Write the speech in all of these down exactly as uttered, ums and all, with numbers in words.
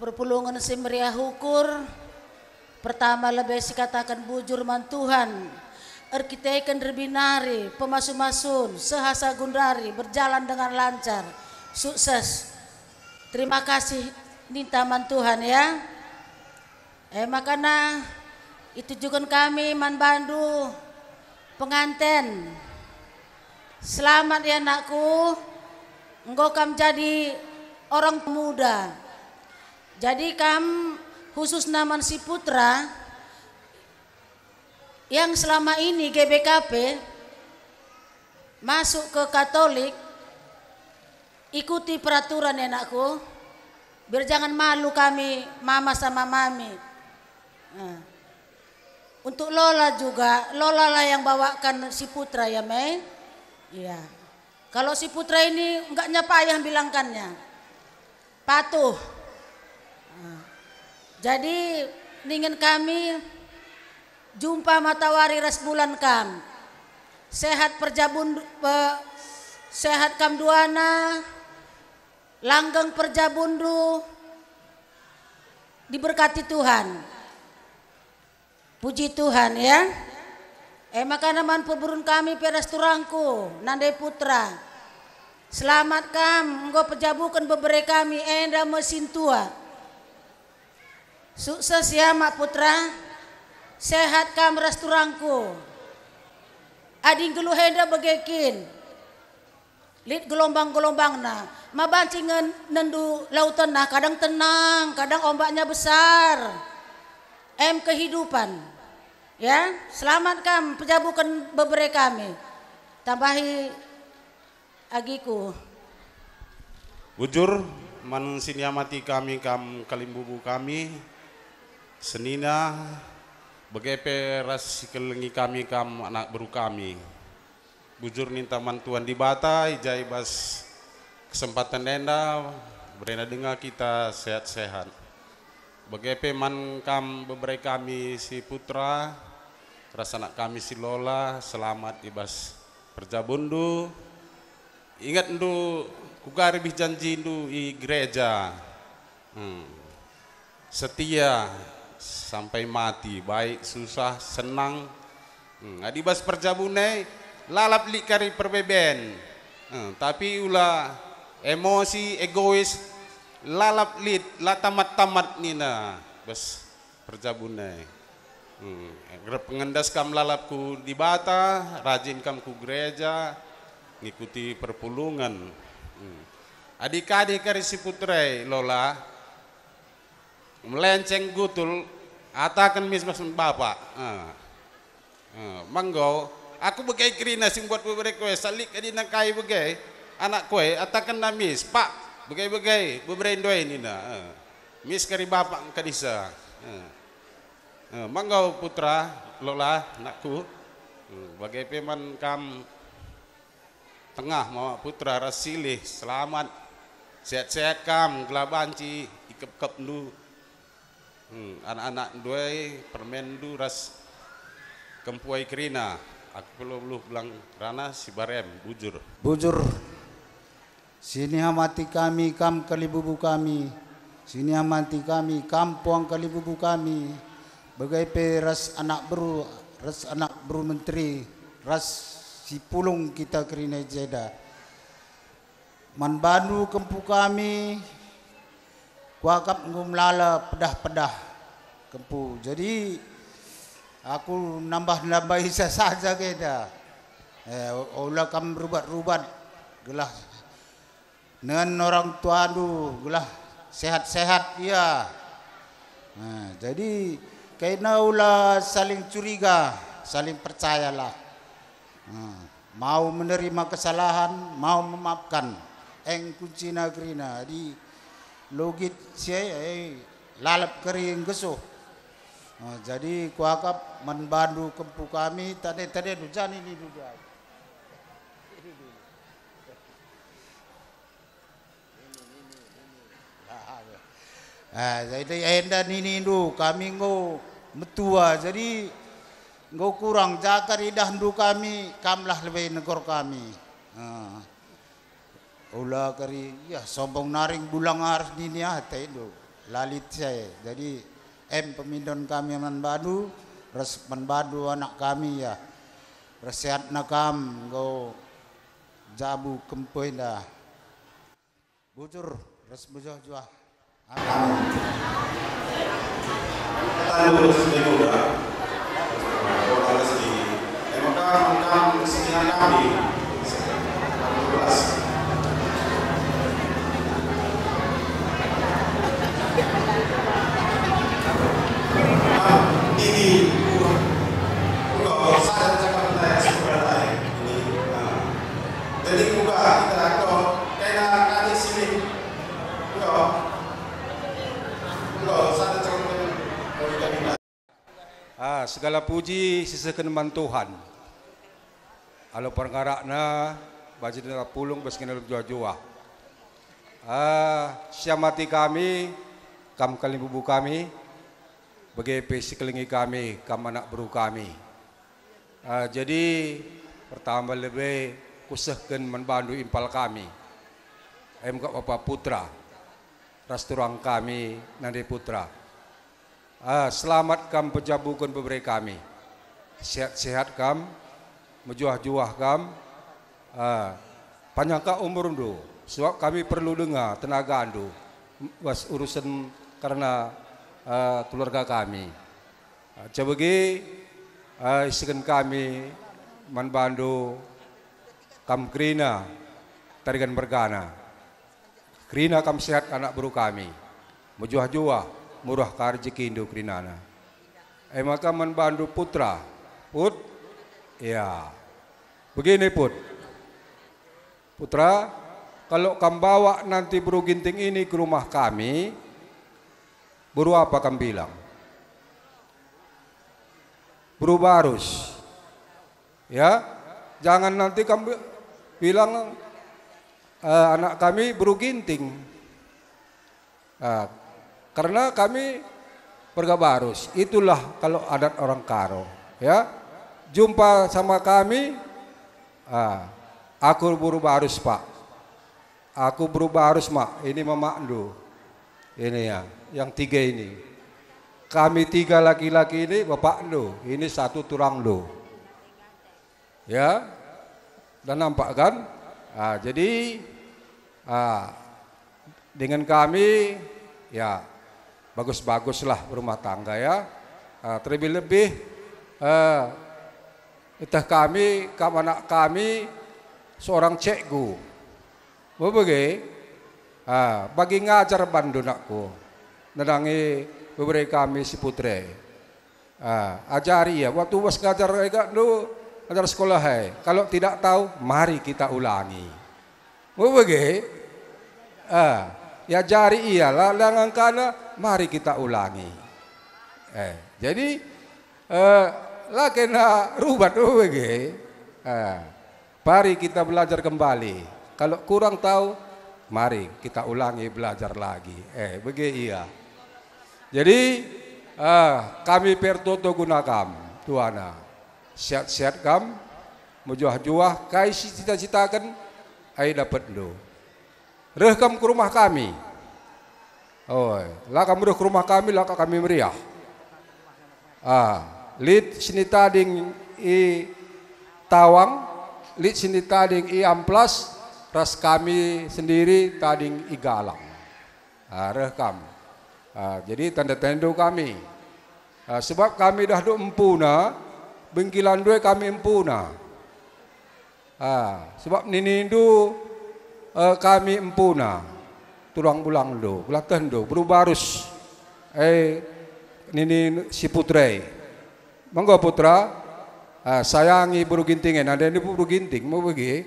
Perpulungen si meriah ukur, pertama lebe sikataken bujur man Tuhan, erkiteken erbinari pemasu-masun, sehasa gundari berjalan dengan lancar, sukses. Terima kasih ninta man Tuhan ya. E makana itujuken kami man bandu penganten. Selamat ya anakku, enggo kam jadi orang muda. Jadi kam khususna man si putra yang selama ini G B K P masuk ke Katolik, ikuti peraturan ya anakku, biar jangan malu kami mama sama mami. Nah, untuk Lola juga, Lola lah yang bawakan si putra ya Mei. Iya. Kalau si putra ini enggaknya payah bilangkannya. Patuh. Nah, jadi ningen kami jumpa matawari ras bulan kam. Sehat perjabun, eh, sehat kam duana, langgeng perjabundu, diberkati Tuhan. Puji Tuhan ya. E makana man perburun kami pe ras turangku, nande putra. Selamat kam, enggo pejabuken bebere kami, enda me sintua. Sukses ya mak putra. Sehat kam ras turangku. Adi nggeluh enda bage kin. Lit gelombang-gelombangna, ma banci nge-, nendu lautenna, kadang tenang, kadang ombaknya besar. Em kehidupan. Ya, selamat kam pejabuken bebere kami. Tambahi agiku. Bujur, man si niamati kami kam kalimbubu kami, senina, bage pe ras si kelengi kami kam anak beru kami. Bujur ninta man Tuhan Dibata, i ja i bas kesempaten enda, berena denga kita sehat-sehat. Bage pe man kam bebere kami si putra, ras anak kami si Lola, selamat i bas perjabunndu. Ingetndu, kuga ribih janjindu i gereja. Hmm. Setia sampai mati, baik susah, senang. Hmm, adi bas perjabun e, lalap lit kari perbeben. Hmm, tapi ula emosi, egois, lalap lit, la tamat-tamat nina bas perjabun e. Hmm, reh pengendas kam lalap ku Dibata, rajin kam ku gereja, ngikuti perpulungen. Hmm. Adi kadih kari si putra e, Lola, melenceng gutul, ataken mis-mis bapa. Ah. Ah, menggo, aku bage kerina si mbuat bebere kue, salik adi nangkai bage, anak kue, ataken na mis, "Pak, bage-bage, bebere ndoi," nina. Ah. Mis kari bapa engkadisa. Ah. Ah, menggo putra, Lola, anakku. Hmm, bage pe man kam. Tengah mawak putra ras silih, selamat. Sehat-sehat kam, gelah banci ikepkepndu. Hmm, anak-anakndu e, permenndu ras kempu e kerina. Aku pe beluh-beluh belang rana si barem, bujur. Bujur. Siniamati kami kam kalibubu kami, siniamati kami kam puang kalibubu kami, bage pe ras anak beru, ras anak beru menteri, ras si pulung kita kerina i jenda. Man bandu kempu kami, kuakap enggo melala pedah-pedah kempu. Jadi, aku nambah-nambahi saja keda. Eh, ola kam rubat-rubat, gelah nen orang tuandu, gelah sehat-sehat ia. Nah, jadi, kena ula saling curiga, saling percayalah. Nah, mau menerima kesalahan, mau memaafkan. Eng kuncina kerina. Jadi, logit si e, eh, lalap keri nggesuh. Nah, jadi kuakap man bandu kempu kami, tade-tade du jani ni du jai. Ah, jadi enda ninindu, kami enggo metua, jadi enggo kurang ja kari idahndu kami, kamlah lebe negor kami. Ah. Ula kari, ya, sombong naring bulang arus nini atendu. La lit si e. Jadi, em pemindon kami man bandu, ras man bandu anak kami, ya. Ras sehatna kam enggo jabu kempuh enda. Bujur ras mejuah-juah. Amin. Amin. Tandu ras mejuah. Orang rezeki. Terima kasih, kami. Ini, uh, enggak, saya cakap saya sebenarnya ini, uh, jadi buka kita enggak, kena nanti sini, enggak, enggak, saya cakap. Ah, segala puji sisehken man Tuhan. Alu perkarakna, bajinna pulung bas ngena juah-juah. Ah, siamati kami, kam kalimbubu kami, bage pe sikelengi kami, kam anak beru kami. Ah, jadi, pertama lebe kusehken man bandu impal kami. Em kap Bapa Putra, ras turang kami nande Putra. Ah, selamat kam pejabuken bebere kami. Sehat-sehat kam, mejuah-juah kam. Ah, panjang ka umurndu, sebab kami perlu denga tenagandu bas urusen kerna, ah, keluarga kami. Ah, cebegi, ah, isehken kami man bandu kam kerina tarigan mergana. Kerina kam sehat anak beru kami. Mejuah-juah, murah ka rejekindu kerinana. E maka man bandu Putra, Put? Ya. Begini, Put. Putra, kalau kam bawa nanti beru Ginting ini ke rumah kami, beru apa kam bilang? Beru Barus. Ya, jangan nanti kam bi-, bilang, eh, anak kami beru Ginting. Ah, karena kami Perga Barus, itulah kalau adat orang Karo, ya. Jumpa sama kami, ah, aku beru Barus, Pak. Aku beru Barus, Mak. Ini mamakndu. Ini ya, yang tiga ini. Kami tiga laki-laki ini bapakndu. Ini satu turangndu. Ya, dah nampak kan? Ah, jadi, ah, dengan kami, ya, bagus-baguslah berumah tangga, ya. Ah, terlebih-lebih, eh, iteh kami, kam anak kami, seorang cikgu. Bebege, ah, bagi ngajar bandu nakku, nandangi bebere kami si Putre. Ah, ajari ia. Waktu bas ngajar e kak ndu, ngajar sekolah e. Kalau tidak tahu, mari kita ulangi. Bebege? Ah, iajari ia la, la ngangkana, mari kita ulangi. Eh, jadi, eh, la kena rubat, bebege? Ah, mari kita belajar kembali. Kalau kurang tahu, mari kita ulangi belajar lagi. Eh, bege ia. Jadi, ah, kami pertoto guna kam, tuana. Sehat-sehat kam, mejuah-juah, kai si cita-citaken, ai dapetndu. Reh kam ku rumah kami. Oi, la kam reh ku rumah kami, la kami meriah. Ah, lit sini tading i Tawang, lit sini tading i Amplas, ras kami sendiri tading i Galang. Ah, reh kam. Ah, jadi tanda-tandandu kami. Ah, sebab kami dah duk empuna, bengkilandu e kami empuna. Ah, sebab ninindu, eh, kami empuna, tulang bulangndu, gelatehndu, beru Barus, eh, nini si Putre. Menggo Putra, ah, sayangi beru Ginting e, nandangi beru Ginting, mebege.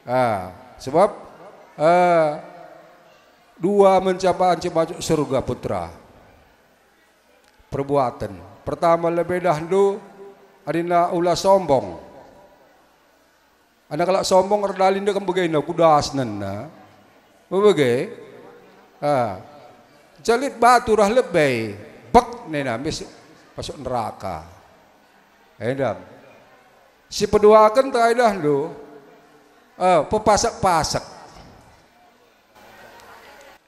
Ah, sebab, eh, dua mencapai masuk surga, Putra. Perbuatan. Pertama, lebe dahndu, adina ula sombong. Anak kalak sombong erdalin dia kembegena kudas nena. Bebege. Ah. Jalit batu rah lebe. Bek nena mis masuk neraka. Endam. Si peduaken tah idahndu. Ah, pepasek-pasek.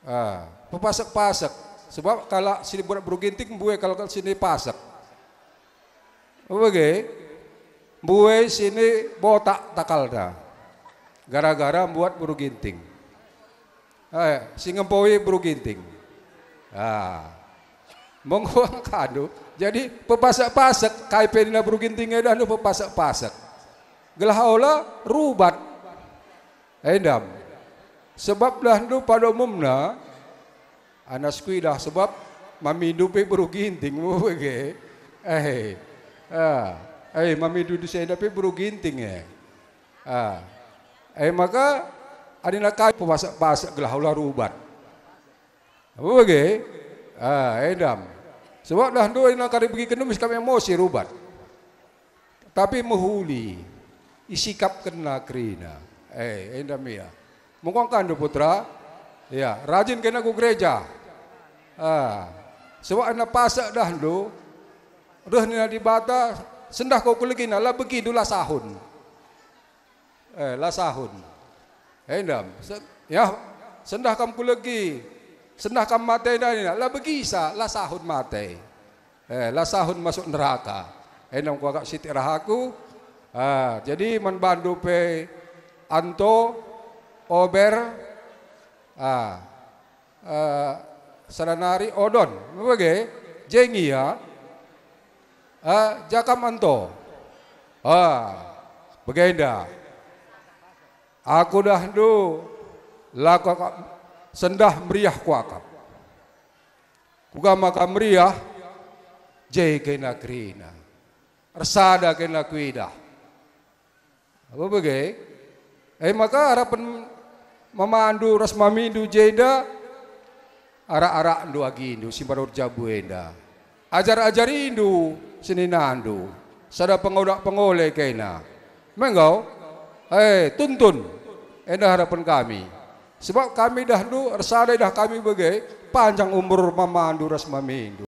Ah, pepasek-pasek. Sebab kalak si buat beru ginting mbue kalak si pasek. Bage, mbue si botak takalna. Gara-gara mbuat beru ginting. Eh, si ngempoi beru ginting. Ah. Mengkuang kandu. Jadi pepasek-pasek, kai pe nina beru ginting enda ndu pepasek-pasek. Gelah ola rubat. Endam. Sebab dahndu pada umumna, anak sekuidah, sebab mamindu pe beru ginting, bage. Eh, ah, eh, mamindu disenda pe beru ginting, eh. Ah. Eh, maka, adina kai pepasek-pasek gelah ola rubat. Bage. Ah, endam. Sebab dahndu adina kari begi kenumis kami emosi rubat. Tapi mehuli, isikapkenna kerina. Eh, endam ia. Mengkuang kandu putra, ya, rajin kena ku gereja. Ah, sebab ena pasek dahndu, reh nina Dibata, sendah kau kulegina, la begindu la sahun. Eh, la sahun. Endam, se-, ya, sendah kam kulegi, sendah kam mate nina, la begisa, la sahun mate. Eh, la sahun masuk neraka. Enda kuakap sitik rahaku. Ah, jadi man bandu pe Anto, Ober, ah, eh, sada nari Odon, bage, Jengia, ah, Jakam Anto. Ah, bagenda. Aku dahndu, la kuakap sendah meriah kuakap. Kuga maka meriah, je kena kerina. Ersada kena kuidah. Apa bage? Eh, maka arapen mamandu ras mamindu jenda, arak-arakndu agindu si mbarur jabu enda. Ajar-ajarindu seninandu, sada pengodak pengole kena. Menggau? Eh, tuntun. Enda harapen kami. Sebab kami dahndu ersada idah kami bage, panjang umur mamandu ras mamindu.